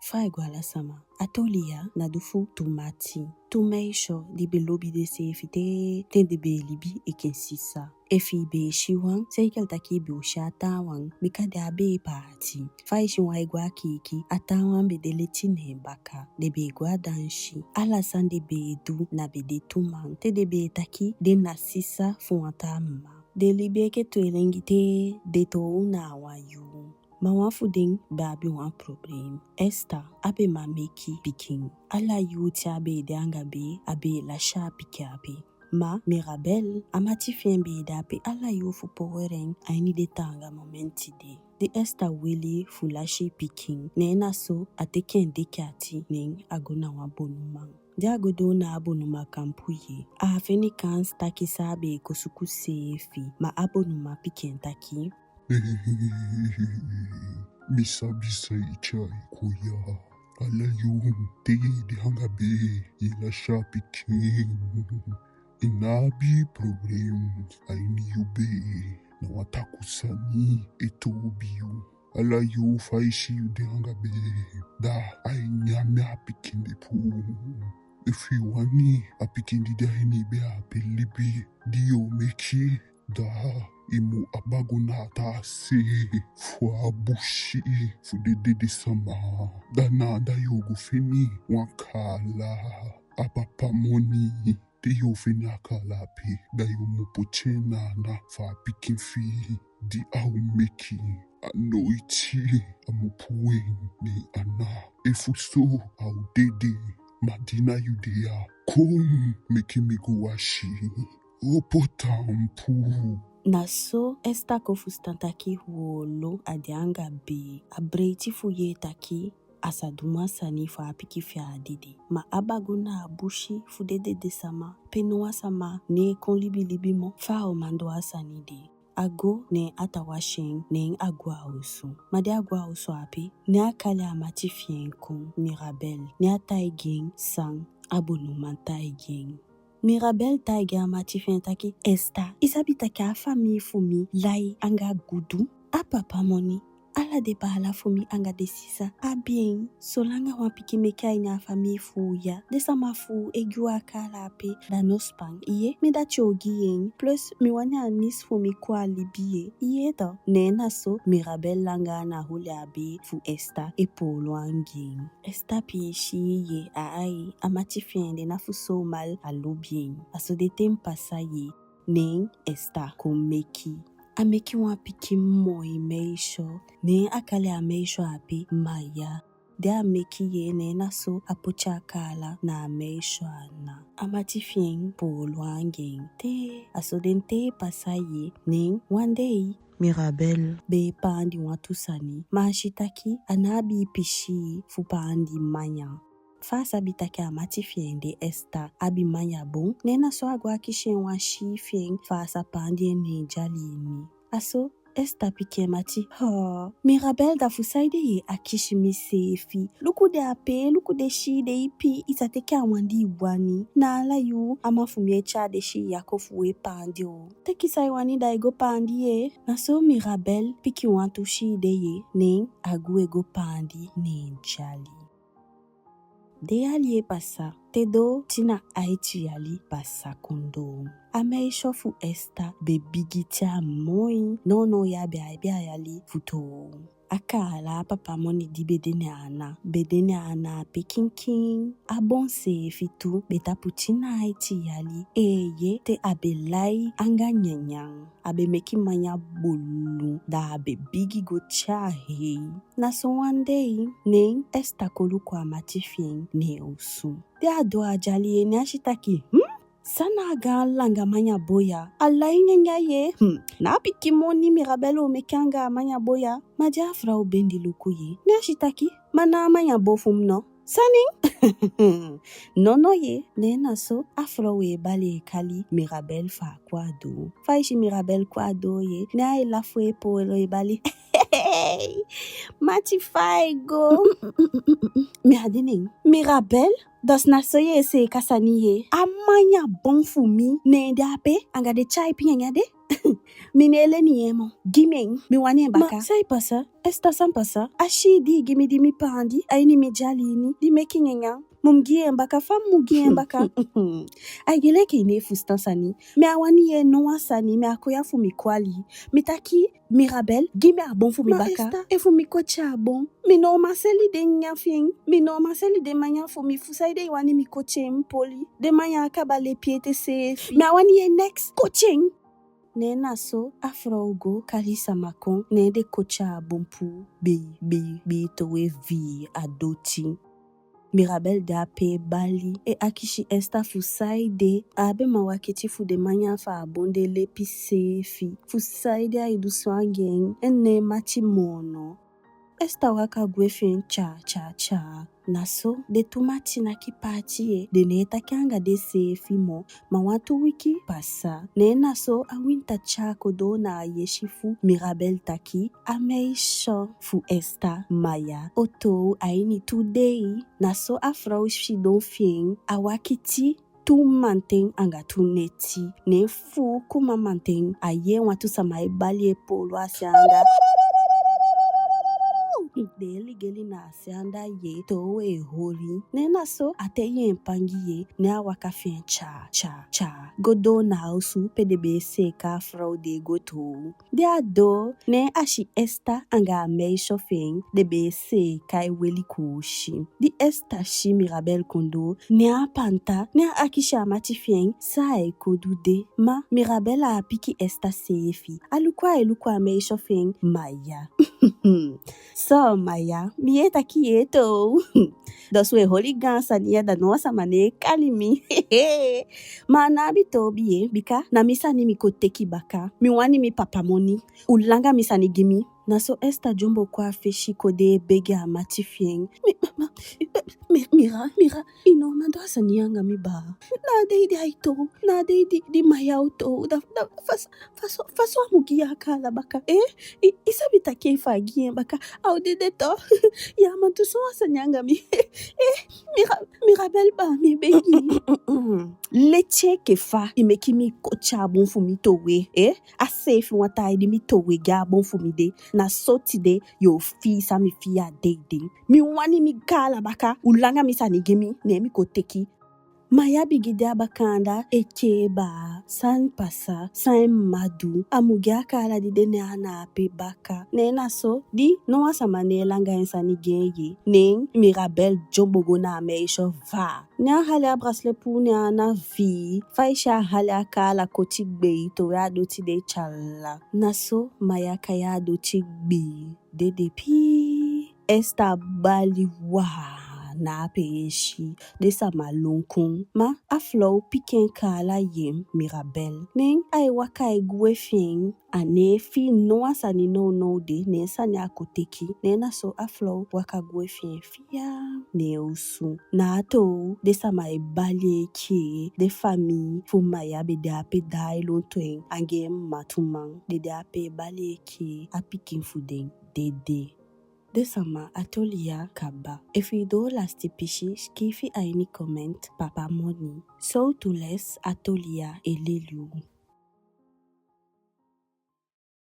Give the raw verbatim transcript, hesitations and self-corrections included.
Fa ai go ala sama? A toli ya na du fu tu mati, tu meisyo di be lobi denseefi te, te den be e libi enke sisa. Efi i be e si wan, seikeli taki i be o si a taawan, bika den á be e paati. Fa i si wan e go a kiiki, a taawan be de leti neen baka. Den be e go a dansi. Ala san den be e du na be de tu man, te den be e taki den na sisa fu wan taa mma. Den libi enke tweelengi te den toow na a wan yuu. Ma wan fu den be abi wan problem. Esther á be man meki pikin. Ala yuu te a be e de anga bee, a be e lasi a pikin ape. Ma Mirabel, a mati fi en, be e de ape ala yuu fu poolo en a ini den taanga momenti de. Di Esther weli fu lasi pikin, neen na so a teke en deki ati, neen a go na wan bonuman. Di a go doo na a bonuman kampu ye, a á feni kansi taki san a be e kon suku seefi, ma a bonuman piki en taki: Mi sabi san e tyai i kon ya. Ala yuu te i de anga bee, i lasi a pikin. I ná abi problem a ini yu bee, na wan takuu sani e toobi yu. Ala yuu fa i si yu de anga bee, da ai nyan a pikin de puu. Efu i wani a pikin di de a ini i bee ape libi di yo meki, da i mu abaa go na a taa se fu a busi fu den dede sama. Da na anda yo go feni wan kaala, a papa moni. Te yo feni a kaala ape, da yo mu poti en na ana fu a pikin fi i di a o meki. A noiti a mu puu en neen ana. Efuso a o dede. Ma di na yu de ya, kon meki mi go wasi. Opo taampu. Na so Esther kon fusutan taki wolo a de anga bee. A breiti fu yee taki a sa du wan sani fu a pikin fi en á dede. Ma a abaa go na a busi fu den dede sama, pe no wan sama ná e kon libilibi moo, fa a o man du a sani de. A go, neen a tata wasi en, neen a go a osu. Ma di a go a osu ape, neen a kali a mati fi en kon, Mirabel, neen a taigi en san a bonuman taigi en. Mirabel taigi a mati fi en taki: Esther, i sabi taki a famii fu mi lai anga gudu. A papa moni, ala den baala fu mi anga den sisa abi en. Solanga wan pikin meki a ini a famii fu u ya, den sama fu u e gi u a kaala ape, da no span, i yee. Mi dati o gi i en, plus mi wani a nisi fu mi kon a libi ye, i yee tok. Neen na so Mirabel langa ana holi a bee fu Esther e poolo anga en. Esther piisii ye, ai, a mati fi en de na fu zomaar a lobi en. A so den ten pasa ye, neen Esther kon meki. A meki wan pikin moi meisyo, neen a kali a meisyo ape Maya. Di a meki ye, neen na so a poti a kaala na a meisyo ana. A mati fi en poolo anga en te. A so den ten pasa ye, neen wan dei Mirabel be e paandi wantu sani, ma a si taki a ná abi pisi fu paandi manyan. Fa a sabi taki a mati fi en de Esther abi manyan bon, neen na so a go akisi en wan sii fi en fu a sa paandi en neen dyali ini. A so Esther piki en mati: Hoo, Mirabel, da fu saide ye akisi mi seefi? Luku den ape, luku den sii de ipi, i sa teke a wan di i wani. Na ala yuu a man fu mi e tyai den sii ya kon fu u e paandi o. Teke san i wani da i go paandi ye. Na so Mirabel piki wantu sii de ye, neen a gwe go paandi neen dyali. Den yali e pasa, te doo tina aiti yali pasa kon doo. A meisyo fu Esther be bigi te a moi, nownow ya a be abi a yali fu toow. A kaala a papa moni di be de neen ana, be de neen ana ape kinkin. A bon seefi tu be tapu tina aiti yali, eeye, te a be lai anga nyanyan. A be meki manyan bulu, da a be bigi go te a hei. Na so wan dei, neen Esther kon luku a mati fi en neen osu. Di a doo a dyali ye, neen a si taki: Hmm? San na a gaan langa manyan bon ya? A lai nyanyan ye. Hmm. Na a pikin moni Mirabel o meki anga a manyan bon ya. Ma di a frow bendi luku ye, neen a si taki: Ma na a manyan bon fu mi no? Sani? Nono ye. Neen na so a frow e bali e kali Mirabel fu a kon a doo. Fa i si Mirabel kon a doo ye, neen ai lafu e poolo e bali: Mati, fa i go? Mi á de neen. Mirabel, dus na so ye seeka sani ye. A manyan bon fu mi, neen de ape anga den tyaipi nyanyan de. Mi ná e leni en moo. Gi mi en, mi wani en baka. Ma san e pasa? Esta, san pasa? A sii di i gi mi, di mi paandi a ini mi dyali ini, di meke nyanyan, mu mi gi en baka? Fa mi mu gi en baka? A e gei enke i ná e fusutan sani. Mi á wani yee ná wan sani, mi á kon ya fu mi kwali. Mi taki, Mirabel, gi mi a bon fu mi baka. Ma Esta, efu mi koti a bon, mi ná o man seli den nyanyan fi en. Mi ná o man seli den manyan fu mi. Fu saide i wani mi koti en, mi poli? Den manyan á kaba lepi ete seefi. Mi á wani yee neks. Koti en. Ne na so a frow go kali sama kon, ne den koti a bon puu, bei, bei, bei, towe vii a doti. Mirabel de ape e bali, e akisi Esta fu saide a á be man wakiti fu den manyan fu a bon de lepi seefi. Fu saide ai du so anga en, en ná e mati moo no. Esta waka gwe fi en tya, tya, tya. Na so den tu mati naki paati ye, den ná e taki anga denseefi moo. Ma wantu wiki pasa, ne na so a winta tyai kon doo na a yesi fu Mirabel taki a meisyo fu Esta, Maya, o toow a ini tu dei. Na so a frow sidon fi en, a wakiti tu mamanten anga tu neti. Ne fuuku mamanten, a yee wantu sama e bali e poolo a se anda. Den e ligeli na a se anda ye, toow e holi. Ne na so a tei en pangi ye, ne a waka fi en tya, tya, tya, go doo na a osu pe den be e seeka a frow di e go toow. Di a doo, ne a si Esta anga a meisyo fi en, den be e seeka e weli koosi. Di Esta si Mirabel kon doo, ne a panta, ne a akisi a mati fi en san ai kon du de. Ma Mirabel á piki Esta seefi. A luku ai luku a meisyo fi en, Maya. So, Maya, mi yee taki ye toow. Dus we holi gaan sani ya, da ná wan sama ná e kali mi. Ma a ná abi toobi ye, bika na mi sani mi kon teki baka. Mi wani mi papa moni. U langa mi sani gi mi. Na so Esta dyombo kon a fesi kon de e begi a mati fi en. Mi, ma, ma, mi, Mira, Mira, i ná o man du a sani ya anga mi baa. Na a dei di ai toow, na a dei di, di Maya o toow, da, da, fa so, fa so, fa so a mu gi yu a kaala baka? Eh? I, i sabi taki efu a gi en baka, a o dede to. Ya man du so wan sani anga mi. Eh, Mira, Mirabel baa, mi e begi. Leti enke fa i meke mi koti a bon fu mi towe, eh? A seefi wan taa di mi towe gi a bon fu mi de, na so tide yo fii san mi fii a dei de. Mi wani mi kaala baka, u langa mi sani gi mi, ne mi kon teki. Maya bigin de a baka anda e kee baa, san pasa, san en mma du, a mu gi a kaala di de ne a ana ape baka. Ne na so, di ná wan sama ná e langa en sani gi en ye, ne Mirabel dyombo go na a meisyo vaa. Ne a hali a bracelet puu ne a ana vii, fa i si a hali a kaala koti gbei towe a doti de tyala. Na so Maya kai a doti gbei, dede pii. Esta bali waa na a peesi, den sama lon kon. Ma a frow piki en kaala ye, Mirabel. Ne ai waka e gwe fi en, a ná e fii ná wan sani nownow de, ne sani a kon teki. Ne na so a frow waka gwe fi en fiya, ne en osu. Na a toow den sama e bali e kee, den famii fu Maya be de ape daai lontu en anga en mma tu man, den de ape e bali e kee, a pikin fu den dede. Den sama, a toli ya kaba. Efu i doo lasiti pisi, sikiifi a ini comment, papa moni. Sowtu les a toli ya e leli u?